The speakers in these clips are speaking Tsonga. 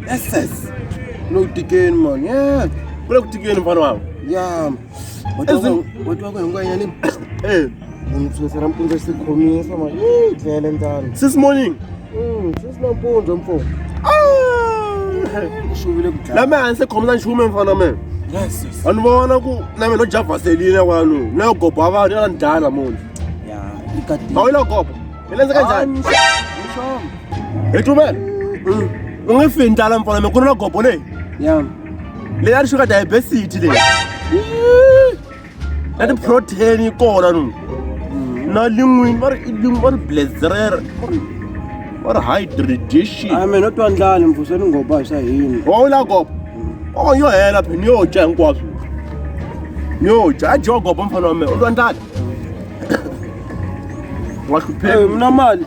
Ss no ku tikeni man yeah ku le ku tikeni mfana wami ya wati wa ku hinkwayo ni Eh, munhu kusukela nampundzu xi khomisa man yi dlele ndlala since morning Since nampundzu mfo ku xuvile ku dlaya la me hansi khomisa nchumu mfana me yes yes a ni vona ku na mina no dya vaseline kwanu na yo goba vanhu ya ni dlaya namuntlha ya i katile a wu la goba hi lendze kanjhani hi tumela u nge fi ndlala mfana me ku ri na gobo leyi ya leyi a ri sugar diabesity leyi na ti-protein yi kona nu na lin'wini va ri i lin'wi va ri blazerere va ri hydration a mina no twa ndlala mfuso ni ngoba hi swa hini wa wu la gobo o yo hela phe ni yo dya hinkwaswo ni yo dya a dyiwa gobo mfana wa mina u twa ndlala wa hlupheka Eh, mina mali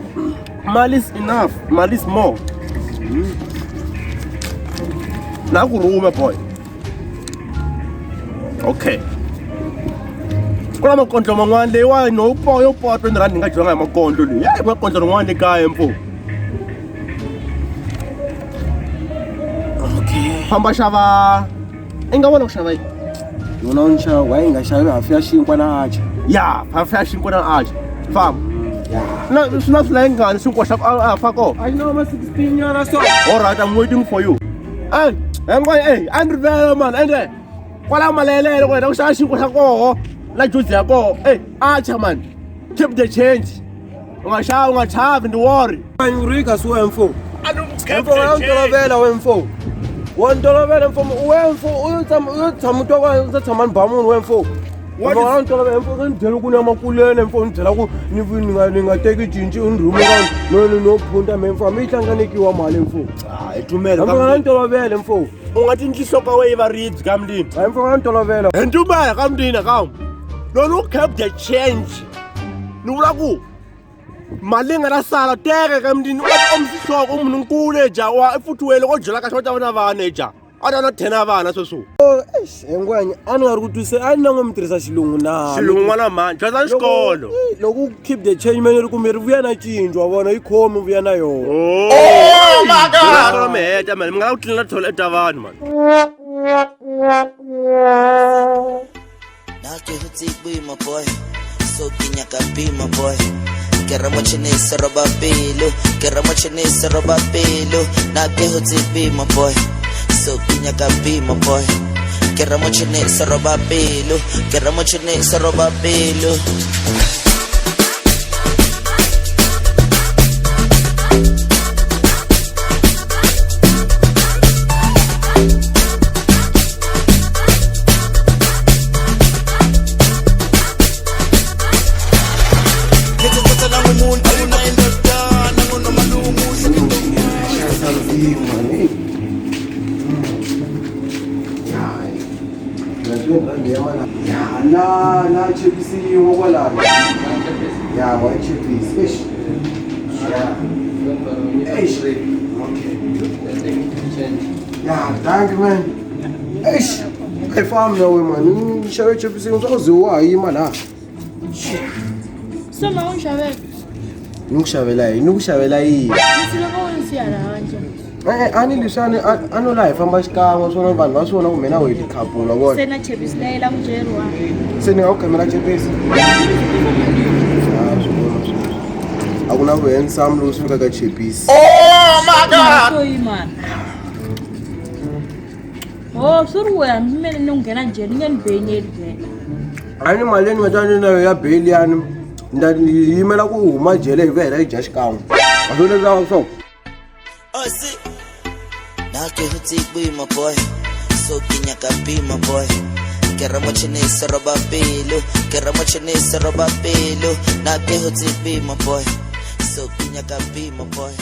mali is enough mali is more na ku rhume boy okay ku na makondlo man'wana leyiwani no po yo po 20 rand ni nga dyiwanga hi makondlo leyi ya makondlo rin'wana le kaya mfo okay famba xava i nga vona ku xava yini yona u ni xava why yi nga xavi hafu ya xinkwa na acha ya hafu ya xinkwa na acha famba ya na swi na swi ngani xinkwa xa a fa kona I know ma 16 nyana so all right i'm waiting for you ey hinkwayo ey a ni rivele mani ende kwala malelele ku heta ku xava xinkwa xa koho na juzi ya koho ey acha mani keep the change u nga xavi u nga chavi ndi worry Eureka si we mfo mfo wa ntolovela we mfo wa ntolovela mfo we mfo u tshama u tshama twa kwa u tshama ni ba munhu we mfo What wa ntolovela mfo ni byela ku ni ya makuleni mfo ni byela ku ni ni nga ni nga teki cinci u ni rhuma ka no no no phunta me mfo hambi yi hlanganikiwa mali mfo hayi tumela mfo wa ntolovela mfo u nga ti nhloko wa yi va ribyi ka mndini hayi mfo wa ntolovela hi ntumela ka mndini ka loko u keep the change ni vula ku mali leyi nga ta sala teka ka mndini u ta omisa nhloko u munhu nkulu eja wa i futhi loko u byela kahle u ta va na vana eja a ta na 10 ya vana sweswo hengwenya a ni nga ri ku twise a ni na ngo mi tirhisa xilungu na xilungu n'wana mani dyondza xikolo loko u keep the change mene ri kumbe ri vuya na cinci wa vona yi khomi vuya na yona Oh my god! Mi heta mani mi nga la ku tlilina toilet ta vanhu mani Nna ke hotse boima boy so ke nyaka bima boy ke re motšhinisi roba pelo ke re motšhinisi roba pelo nna ke hotse boima boy so ke nyaka bima boy ke re motšhinisi roba pelo ke re motšhinisi roba pelo. Ya na na chipisi yin'we kwalano ya one chipisi eish ya eish okay ya thank you man eish a yi fambi na we man ni xave chipisi yin'we swa ku ze wa ha yima laha Se ma u nxavela. Ni ku xavela yini ni ku xavela yini Ndzi loko u ndzi siya laha handle. E-e, a ni leswiani a no laha hi famba xikan'we swona vanhu va swi vona ku mina wehe tikhapula vona Se na chepisi leyi la ku byeriwa. Se ni nga ku khamela chepisi Ah, swi vona sweswo a ku na vuhandsome lowu swi fikaka chepisi So yi mani. Oh, swi ri wena hambi mina ni nghena njhe ni nge ni benyeli vhele. A ni mali leyi ni nga ta ni na yo ya beli yani ni ta ni yimela ku huma jele hi vuya hi ta yi dya xikan'we a swi leswaku swo Osi. Nna ke hotse boima boy so ke nyaka bima boy ke re motšhinisi roba pelo ke re motšhinisi roba pelo nna ke hotse boima boy so ke nyaka bima boy.